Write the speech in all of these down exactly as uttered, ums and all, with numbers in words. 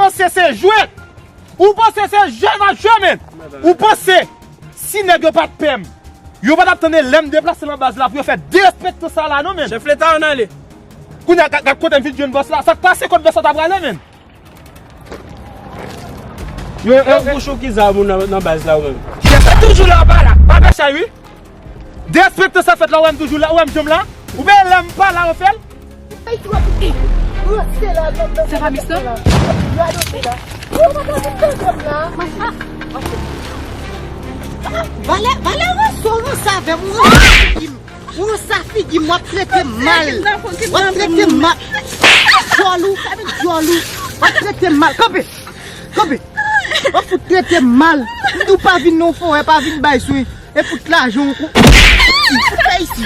Panse se jwèt? Ou panse se jwèt n ap jwe, menn? Ou panse si nèg yo pa t pè m, yo pa t ap tande lè m deplase nan baz la pou yo fè derespektan sa la, non, menn? Chèf leta, ann ale. Kounye a, gad, gad kote m fin jwenn bòs la. Sa k pase, kot bòs la ta prale, menn? Yo, yo, yo, bouch ou ki zam ou nan, nan baz la, ou menm? Chèf la toujou la, pa la. Pa fè chay, wi. Derespektan sa fèt la, ou wè m toujou la, ou wè m janm la. Ou byen lè m pa la, ou fè l. Se pa Mister? Valè, valè, ranse, ranse avè m, ou ranse figi m. Ou ranse figi m, w ap trete m mal. W ap trete m mal. Djòl ou, djòl ou. W ap trete m mal. Kanpe, kanpe. W ap fout trete m mal. M di w pa vin nan forè, pa vin bay swen. E fout lajan w kou. Fout la isi.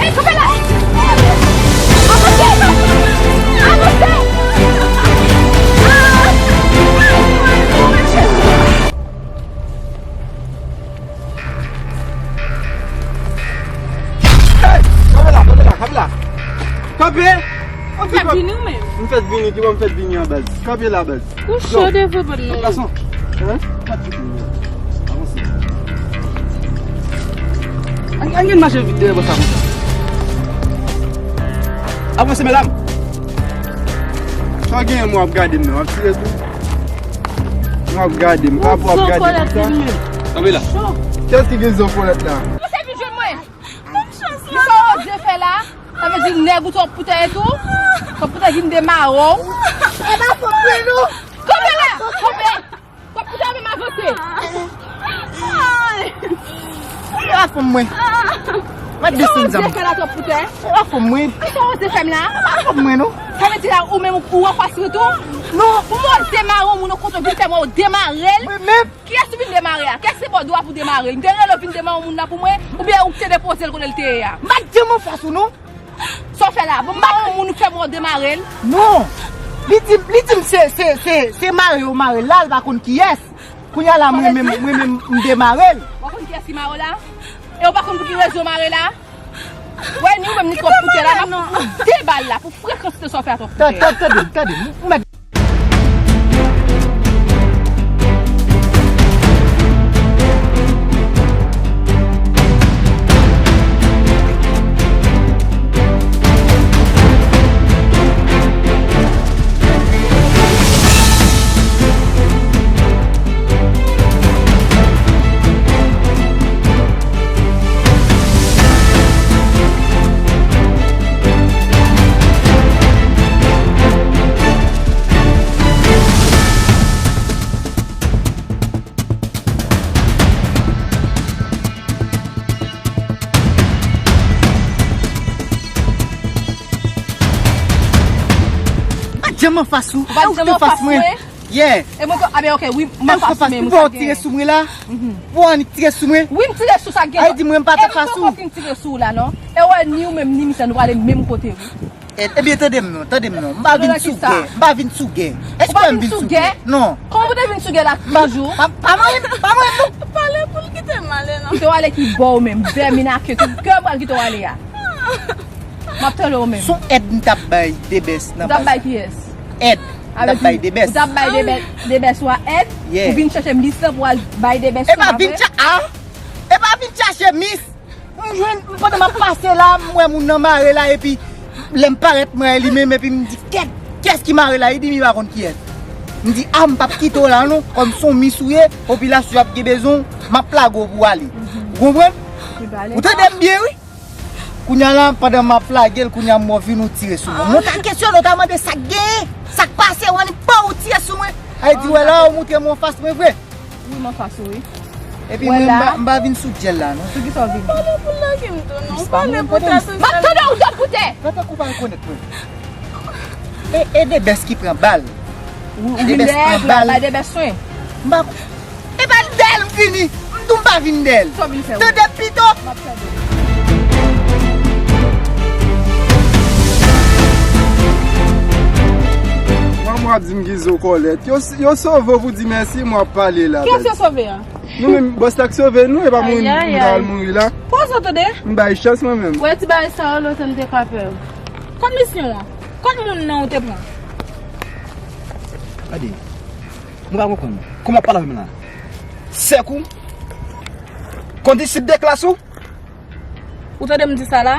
Ey, kanpe la! Avanse! Avanse! Ey! Kanpe la, kanpe la, kanpe la! Kanpe! Ou fèk vini ou menm? M fèk vini, ki bò m fèk vini an, baz? Kanpe la, baz. Ou cho de vre, bòn non. Gason. Hein? Avanse. Ann, ann gen mache vit dèyè bò sa konsa. Avanse, medam. Sa w genyen, mwen ap gade m nan, w ap tire tou. Mwen ap gade m, pa pou w ap gade m konsa. Kanpe la. Kiyès ki gen zon kolèt la? Misye vin jwenn mwen. Misye oze fè la. Sa vle di nèg ou twòp poutè tou. Twòp poutè vin demare w. E pa fòt mwen non. Kanpe la, kanpe. Twòp poutè menm avanse. E pa fòt mwen. Mwen desann zam. Misye oze fè la twòp poutè. E pa fòt mwen. Misye oze fè m la. E pa fòt mwen non. Sa vle di la ou menm ou anfas mwen tou. Non. Pou mwen demare yon moun nan kote w vin fè mwen ou demare l. Mwen menm. Kiyès ou vin demare a? Kiyès se bò dwa pou demare l? M te rele w vin demare yon moun nan pou mwen, oubyen ou te depoze l kote l te ye a? M pa t janm anfas ou non. Sa w fè la? Bon, m pa yon moun ou fè mwen demare l. Non. Li di, li di m se, se, se, se mare yo mare l la, l pa konn kiyès. Kounye a la, mwen menm, mwen menm, m demare l. Ou pa konn kiyès ki mare w la? E ou pa konn pou ki rezon yo mare l la? Wè, ni ou menm ni twòp poutè la, m ap fout de bal la pou frekans de sa w fè a twòp poutè. Tande, tande, tande, tande. Ou mèt Pa janm anfas ou. Ou pa janm anfas mwen. Yeah. E mwen, a ben, ok, wi, m anfas ou, men ou tire sou mwen la. Pou annik tire sou mwen. Wi, m tire sou sa gen. Ay di mwen m pa t anfas ou. E m poko fin tire sou ou la non. E wè, ni ou menm ni misye nou prale menm kote wi. Ebyen, tande m non, tande m non. M pa vin sou gè. M pa vin sou gè. Èske m vin sou gè? Non. Kòman pou te vin sou gè la toujou? Pa, pa manyen m, pa manyen m non. Pale pou l kite m ale non. Kite w ale ki bò ou menm, vèmin a ke tou. Ke m pral kite w ale a? M ap tande w menm. Son èd m t ap bay Debès nan baz la. Ou t ap bay kiyès? Èd. M t ap bay Debès. Ou t ap bay Debès, Debès ou a èd? Yeah. Ou vin chache mis lan pou al bay Debès ou a vre? E pa vin cha-, a? E pa vin chache mis. M jwenn, pandan m ap pase la, m wè moun nan mare la, epi lè m parèt, m wè li menm, epi m di, "Kèt, kiyès ki mare la?" Li di, "M pa konn kiyès." M di, "A, m p ap kite w la non, kòm se yon mis ou ye, popilasyon ap gen bezwen w, m ap lage w pou w ale." Ou konprann? Ou tande m byen, wi? Kounye a la, pandan m ap lage l, kounye a m wè w vin ou tire sou mwen. Mwen ta kesyone w, ta mande sa k genyen, sa k pase, w annik pa ou tire sou mwen. Ay di, wè la, ou moutre mwen anfas mwen vre. Wi, m anfas ou, wi. Epi mwen, m pa, m pa vin sou djèl la, non. Sou ki sa w vin? Pale pou l lage m tou, non. Pale pou tèt ou. M ap tande w, ou dòt pou tè. Nan tankou w pa rekonèt mwen. E, e Debès ki pran bal. Ou, ou vin dèyè l, ou al bay Debès swen. M pa, e pa dèyè l m vini. M di w m pa vin dèyè l. Sa w vin fè, wi? Tande m pito. M ap tande w. Manman w ap di m ki zo kòlèt. Yo, yo sove w pou di mèsi, mwen ap pale la. Kiyès yo sove a? Nou menm, bòs la k sove nou, e pa mouri, nou ta al mouri la. Poze w tande. M bay chans mwen menm. Wè ti bagay sa yo, lontan m te ka pè w. Kot misyon an? Kot moun nan ou te pran? Gade, mwen pa konprann. Kòman w ap pale avè m la? Sèk ou? Kondisip de klas ou? Ou tande m di sa la?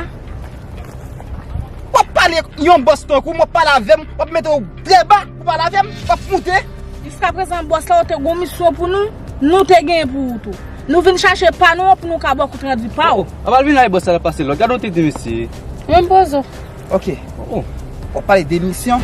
W ap pale yon bòs tankou m, w ap pale avè m, w ap mete w trè ba pou pale avè m, w ap moute. Jiskaprezan, bòs la, ou te gon misyon pou nou, nou te genyen pou ou tou. Nou vin chache pa nou an pou nou ka ba w kont randi pa w. Oh, oh, ap al vin la, bòs la pase lòd. Gade w te di misye. Mwen poze w. Ok. Oh, oh. W ap pale de misyon.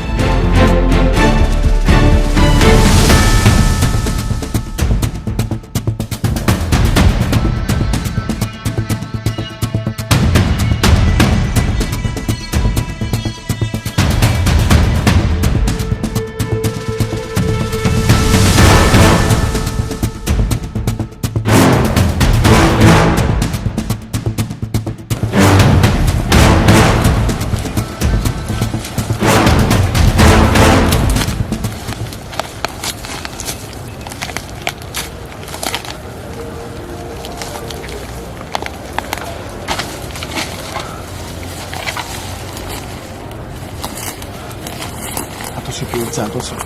Atansyon, Pierre, atansyon.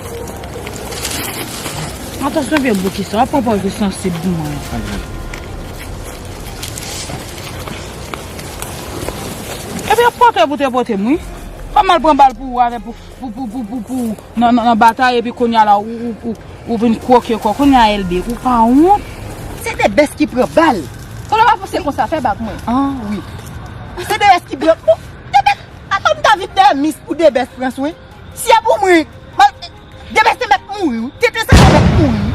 Atansyon, vye bouki sa, w ap pran pòz ou sansib pou mwen. Epi, ap pote pou te pote m, wi. Fò m al pran bal pou ou avè pou, pou, pou, pou, pou, pou, nan, nan, nan batay, epi kounye a la, ou, ou, ou, ou vin kwoke kò. Kounye a, L B, ou pa wont? Se de bès ki pran bal. Kote w ap panse konsa, fè bak mwen. Ah, wi. Se de bès ki pran, bon, de bès, atann m ta vin dèyè mis pou de bès pran swen. Si se pou mwen, mal, Debès te mèt mouri, wi. Tete sa te mèt mouri, wi.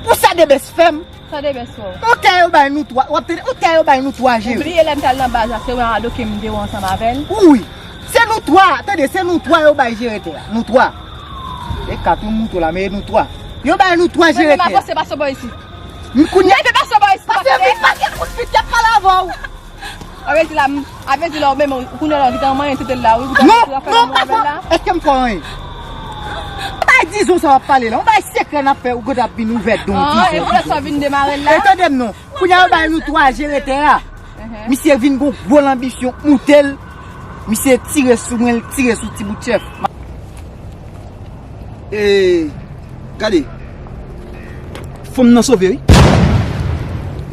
Pou sa Debès fè m. Sa Debès fè w? On tè yo bay nou twa, w ap tande, on tè yo bay nou twa jere. Ou bliye lè m t al nan baz la, se mwen Ado ke m te wè ansanm avè l? Wi. Se nou twa, tande, se nou twa yo bay jere tè a. Nou twa. E kat ou mouto la, men e nou twa. Yo bay nou twa jere tè a. Mwen menm avanse pase bò isit. M kounye a. Mete pase bò isit. Pase vit, pase kout pit, y ap pale avè w. Avè di la, avè di la, ou menm, ou konnen la, ou gentan manyen tete l la, wi, ou gentan fè lanmou avè l la. Non, non, pa fè. Èske m fè anyen? Bay dizon sa w ap pale la. Yon bay sekrè n ap fè, ou gentan ap vin ouvè don dizon. Ah, e pou lè sa w vin demare l la? E tande m non. Kounye a yo bay nou twa jere tè a. Misye vin gon gwo lanbisyon, moute l. Misye tire sou mwen, l tire sou ti bout chèf. E, gade. Fanm nan sove, wi.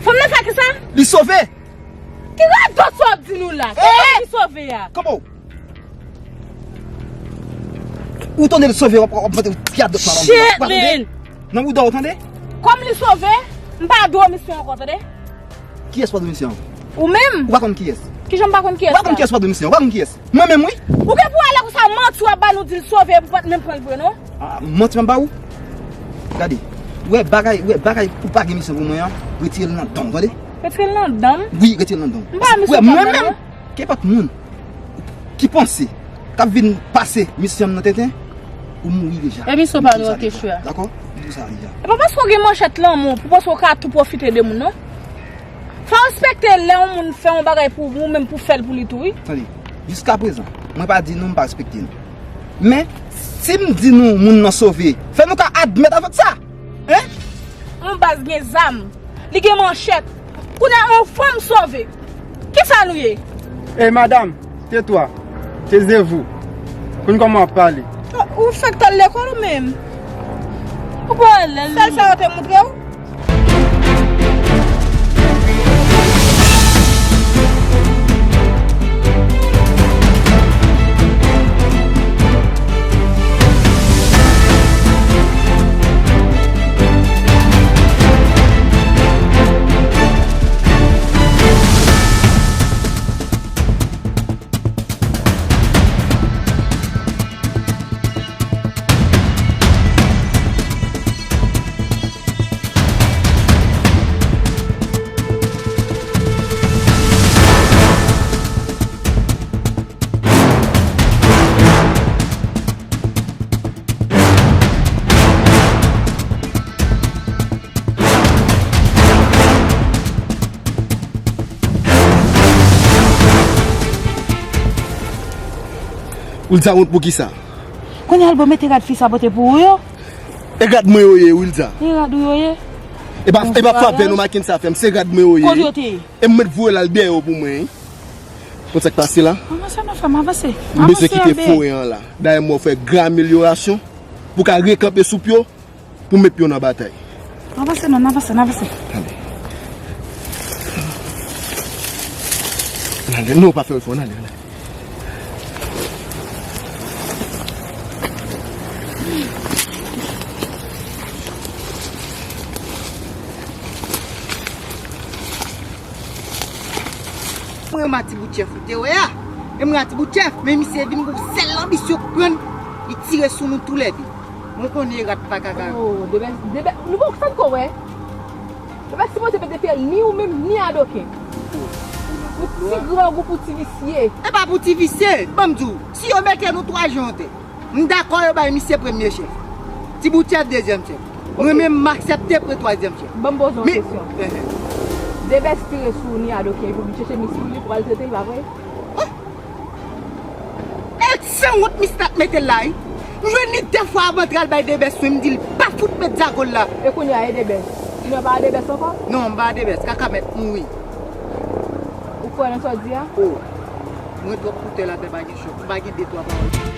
Fanm nan fè kisa? Li sove! Ki radòt sa w ap di nou la? Ki kote li sove a? Kòman w? Ou tande l sove, w ap, w ap mete pyadòt nan, nan, nan, nan bouda w, tande? Kòm li sove, m pa dwe misyon ankò, tande? Kiyès pa dwe misyon? Ou menm? Ou pa konn kiyès? Kijan m pa konn kiyès la? Ou pa konn kiyès pa dwe misyon? Ou pa konn kiyès? Mwen menm, wi. Ou gen pou ale konsa, manti w ap ba nou di l sove, epi w pa t menm pran l vre, non? Ah, manti m ap ba ou? Gade, ou wè bagay, ou wè bagay pou pa gen misyon pou mwen an, retire l nan dan w, tande? Retire l nan dan m? Wi, retire l nan dan w. M pa misyon pa m nan, non. Kenpòt moun ki panse k ap vin pase misyon m nan tenten, ou mouri deja. E misyon pa nou an te chwe a. Dakò? M di w sa deja. E pa paske w gen manchèt lanmou pou panse w ka tou pwofite de moun, non. Fò w respekte lè yon moun fè yon bagay pou ou, ou menm pou fè l pou li tou, wi. Tande, jiskaprezan, mwen pa di nou m pa respekte nou. Men, si m di nou moun nan sove, fò nou ka admèt avèk sa. Hein? Yon baz gen zam. Li gen manchèt. Kounye a, yon fanm sove. Kisa nou ye? Ey, madanm, tetwa. Taisez-vous. Konn kòman w ap pale. Ou fèk t al lekòl ou menm? Ou pa wè lè l... Sèl sa yo te montre w? Wilda wont pou kisa? Kounye a l bon mete rad fi sa pote pou ou yo. E rad mwen yo ye, Wilda. E rad ou yo ye? E pa, e pa favè non makin sa fè m, se rad mwen yo ye. Kote yo te ye? E m mèt voye l al dèyè w pou mwen, wi. Konn sa k pase la? Avanse non, frè m, avanse. M bezwen kite foren an la. Dayè m wè w fè gran amelyorasyon pou w ka rekanpe sou pye w pou w met pye w nan batay. Avanse non, n avanse, n avanse. Ale. Ale, non, pa fè efò, ale, ale. Mwen renmen ti bout chèf ou te wè a. E mwen renmen ti bout chèf, men misye vin gon sèl anbisyon k pran, li tire sou nou toulède. Mwen konnen rat pa ka ka. Oh, Debès, Debès, nou poko fè kò wè. Debès sipoze mete fyèl ni ou menm, ni Adoken. Pou ti grangou, pou ti visye. E pa pou ti visye, ban m di w, si yo mete nou twa jan an tè. M dakò yo bay misye premye chèf. Ti bout chèf dezyèm chèf. Mwen menm m aksepte pran twazyèm chèf. Ban m poze yon kesyon. Debès tire sou Niado ke pou vin chèche misye pou li pral trete l, pa vre? E sanwont misye t ap mete l la wi. M jwenn li de fwa avan t al bay Debès wi, m di l pa fout met zago l la. E kounye a e Debès. Li nan pa a Debès ankò? Non, m pa a Debès. Kaka mèt mouri. Ou kwè nan sa w di a? Oh. Mwen twòp koutèl atè pa gen chòk. M pa gen de twa pawòl.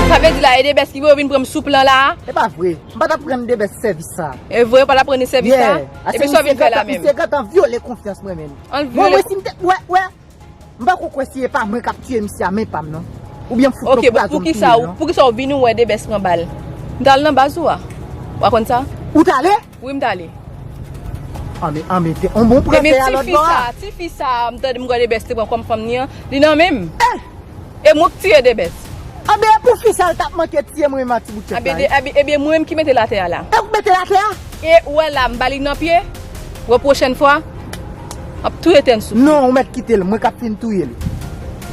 Sa vle di la, e Debès ki pou yo vin pran m sou plan la a? E pa vre. M pa t ap rann Debès sèvis sa. E vre, ou pa t ap rann li sèvis sa? Yeah. Epi sa w vin fè la menm? Misye gentan vyole konfyans mwen menm. An vyole. Mwen, mwen, si m te, wè, wè. M poko kwè si e pa mwen k ap tiye misye a men pa m non. Oubyen m fout yon poukadon m tiye l non. Poukisa ou, poukisa ou vin ou wè Debès pran bal? M t al nan baz ou a. Ou pa konn sa? Ou t ale? Wi, m t ale. Anben, anben, te, on bon pran tè a lòt bò a. Ebyen, tifi sa, tifi sa, m tande m kwè Debès te pran kòm fanm ni an, li nan men m. Eh! E mwen k tiye Debès. Anben, e pou fi sa l t ap manke tiye mwen menm ak ti bout chèf la, wi. Ebyen, ebyen, mwen menm ki mete l atè a la. E ou k mete l atè a? E ou wè la, m ba li nan pye. Wè pwochèn fwa, m ap touye tèt sou. Non, ou mèt kite l, mwen k ap fin touye l.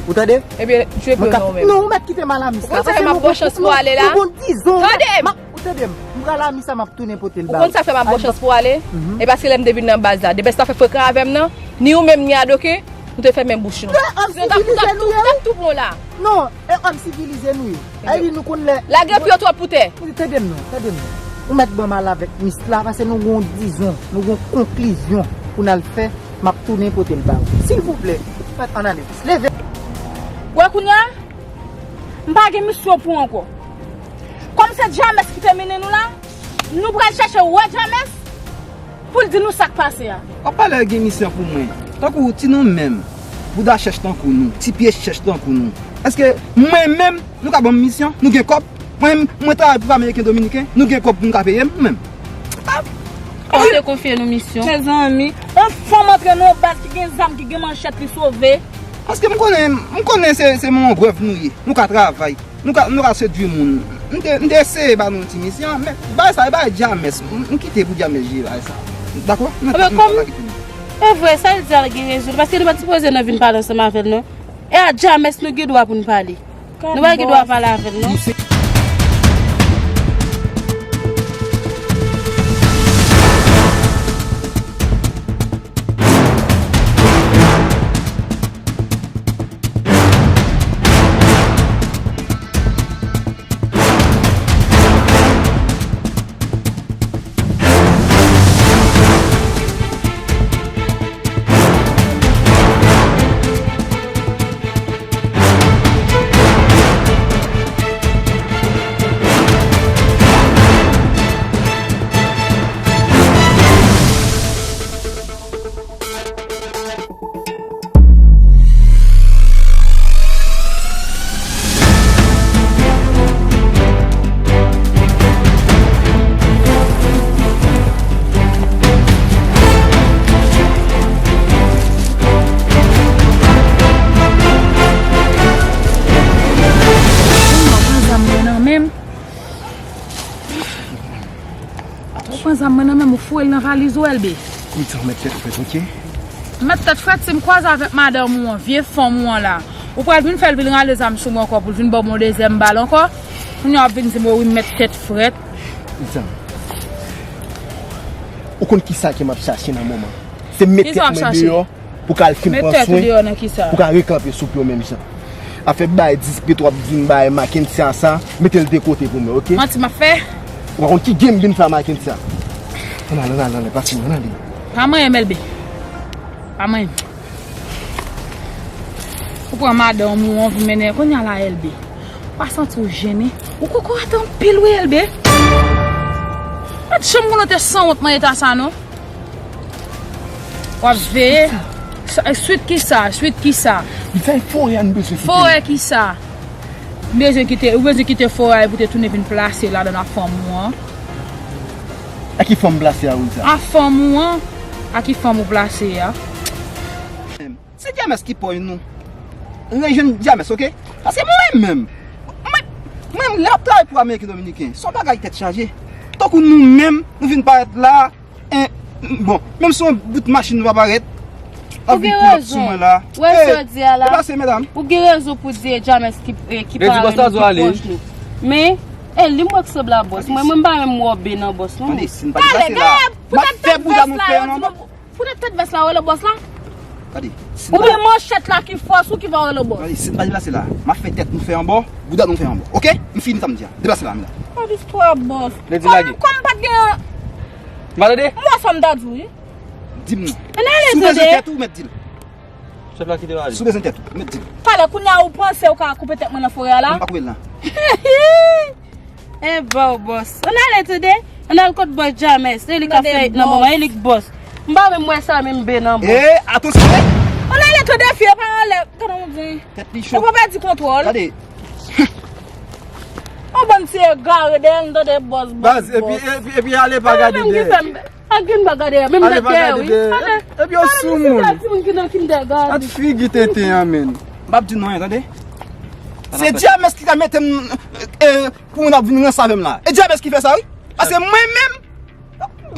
Ou tande? Ebyen, jwe pou non ou menm. Non, ou mèt kite m al a mis la. Ou konn sa fè m ap bò chans pou ale la? Nou gon dizon. Tande m! Ou tande m? M pral a mis la, m ap tounen pote l ba ou. Ou konn sa fè m ap bò chans pou ale? E paske lè m te vin nan baz la, Debès ta fè frekan avè m nan, ni ou menm, ni Adoken, nou te fèmen bouch nou. Sinon, t ap, t ap tou, t ap tou bon la. Non, e òm sivilize nou ye. Sa vle di nou konn lè. Lage pye w twòp pou tè. Tande m non, tande m non. Ou mèt ban m al avèk mis la, paske nou gon dizon, nou gon konklizyon pou n al fè, m ap tounen pote l ba ou. Silvouplè, mèt ann ale. Leve. Wè kounye a, m pa gen misyon pou ou ankò. Kòm se Djamès ki te mennen nou la, nou pral chèche wè Djamès pou l di nou sa k pase a. W ap pale gen misyon pou mwen. Tankou ti nou menm, bouda chèch tankou nou, ti pye chèch tankou nou. Èske mwen menm, nou ka ban m misyon? Nou gen kòb? Mwen menm, mwen travay pou Ameriken Dominiken, nou gen kòb pou nou ka peye m menm? Ou te konfye nou misyon. Mezanmi, on fanm antre nan yon baz ki gen zam, ki gen manchèt, li sove. Paske m konnen, m konnen se, se manmagwèv nou ye. Nou ka travay. Nou ka, nou ka sedui moun. M te, m te eseye ba nou ti misyon, men bagay sa, e bagay Djamès. M, m kite pou Djamès jere bagay sa. Dakò? Mwen, mwen pa kite nou. E vre, sa l di a gen rezon, paske nou pa t sipoze nan vin pale ansanm avè l, non. E a Djamès nou gen dwa pou n pale. Nou pa gen dwa pale avè l, non. Mwen nan menm ou foure l nan valiz ou, Elbe. Kounye a w mèt tèt frèt, oke? Mèt tèt frèt, si m kwaze avèk madanm ou an, vye fanm ou an la, ou pral vin fè l vin rale zam sou mwen ankò pou l vin ban mwen yon dezyèm bal ankò. Kounye a w ap vin di m, o wi, m mèt tèt frèt. Kounye a, ou konn kisa ke m ap chache nan moman? Se mete mwen deyò. Pou ka al fin pran swen, pou ka rekanpe sou pye w menm jan. Afè bay dis pye twa ap vin bay Mackenzie a sa, mete l de kote pou mwen, oke? Manti m ap fè? Ou pa konn ki game m vin fè a Mackenzie a. Ann ale, ann ale, ann ale, pase mwen, ann ale. Pa manyen m, Elbe. Pa manyen m. Ou pran madanm ou anvi mennen, kounye a la, Elbe. Ou pa santi w jennen? Ou kokorat anpil wi, Elbe. Mèt janm konnen w te sanwont nan eta sa non. W ap veye. Sa- Swit kisa? Swit kisa? Sa e forè a n bezwen kite. Forè kisa? M bezwen kite, ou bezwen kite forè a pou te tounen vin plase ladan a fanm ou an. A ki fanm plase a, Wilsa? A fanm ou an. A ki fanm ou plase a? Se James ki pòy nou. Rejwenn James, oke? Paske mwen menm, mwen, mwen, lè w ap travay pou Ameriken Dominiken, se yon bagay tèt chaje. Tankou nou menm, nou vin parèt la, en, bon, menm si yon bout machin nou pa parèt, l ap vin kouri sou mwen la. Ou gen rezon. Wè sa w di a la. Deplase, medam. Ou gen rezon pou di e James ki, e, ki pare nou, ki pwòch nou. Men, e, li m wè k sanble a bòs. Mwen, mwen m pa menm wè w byen nan bòs, non. Tande, si n pa deplase la, m ap fè bouda nou fè yon Pou tèt tèt vès la, rele bòs la. Gade. Oubyen manchèt la ki fòs ou ki fè w rele bòs. Gade, si n pa deplase la, m ap fè tèt nou fè anbò, bouda nou fè anbò. Oke? M fini sa m di a. Deplase la, m la. Gade istwa bòs. Lè di lage. Kòm, kòm m pa t gen. M pa tande? M wè sa m ta di w, wi. Di m non. Si w bezwen tèt ou, ou mèt di l. Chèf la kite w ale. Si w bezwen tèt ou, mèt di l. Talè, kounye a ou panse ou ka koupe tèt mwen nan forè a la? M pa koupe l la. E ba w bòs. Ann ale tande. Ann al kot bòs James. Se li k ap fè it nan moman. E li k bòs. M pa menm wè sa menm ben nan bòs. E, atansyon. Ann ale tande fi, e pa anlè. Gade yon di. Tèt li cho. E pa pèdi kontwòl. Gade. Yon bann ti egare dèyè n tande bòs, bòs, bòs. Baz, epi, epi, epi ale pa gade dèyè. Ak gen pa gade, menm nèg dèyè, wi. Epi yo sou moun. Timoun ki nan kindergarten. Ak figi tenten an, men. M p ap di non, tande. Se James ki ka mete m, e, pou moun ap vin ranse avè m la. E James ki fè sa, wi. Paske mwen menm,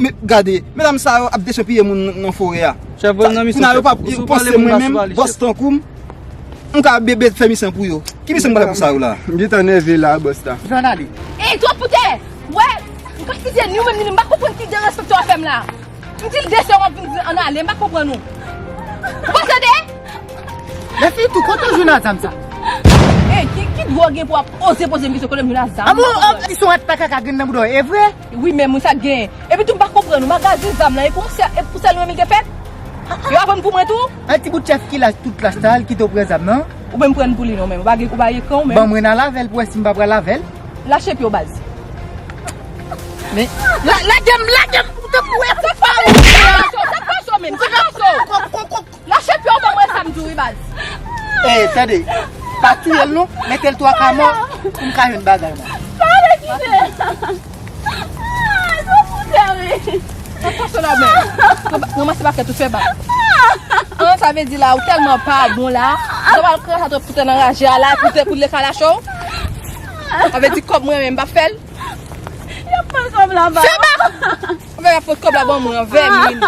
men, gade, medam sa yo ap dechepiye moun nan forè a. Chèf, nan misyon, chèf. Kounye a yo pa panse mwen menm, bòs tankou m. M ka bebe fè misyon pou yo. Ki misyon m pral fè pou sa yo la? M gentan nève la, bòs la. Fè ann ale. Ey, twòp pou tè! Wè, m pa kite ni ou menm ni li, m pa konprann ki derespekte w ap fè m la. M di l de sè w ap vin di ann ale, m pa konprann ou. Bon, tande! Lèfi tou, kote w jwenn a zam sa? Ey, ki, ki dwa w gen pou w ap oze poze m kesyon kote m jwenn a zam? A bon, an, li se yon rat pa kaka grenn nan bouda w, e vre? Wi, men moun sa genyen. Epi tou m pa konprann ou, magazin zam lan, e pou sè, e pou sèl nou menm li te fèt? Yo ap vann pou mwen tou? An ti bout chèf ki lach, tout lach sa, l kite w pran zam nan. Ou menm pran pou li non, menm ou pa gen, ou pa gen kran ou menm. Ban mwen al avè l pou wè si m pa pral avè l. Lache pye w baz. Men, la, lage m, lage m, ou te pou wè. Sa k pase w menm? Sa k pase w menm? Sa k pase w? Lache pye w ban mwen sa m di w wi baz. Ey, tande. Pa touye l non, mete l twa ka mò pou m ka jwenn bagay mwen. Pale kite. Ah, nou foute wi. Atansyon la men. Ranmase pakèt ou fè bal. An, sa vle di la, ou tèlman pa bon la. Ou ta pral kraze atò pou tèt anraje a la, pou tèt pou l kalache w. Sa vle di kòb mwen menm m p ap fè l. Y ap pran kòb la ba. Fè bak. Anfen, y ap pran kòb la ban mwen, vèmin.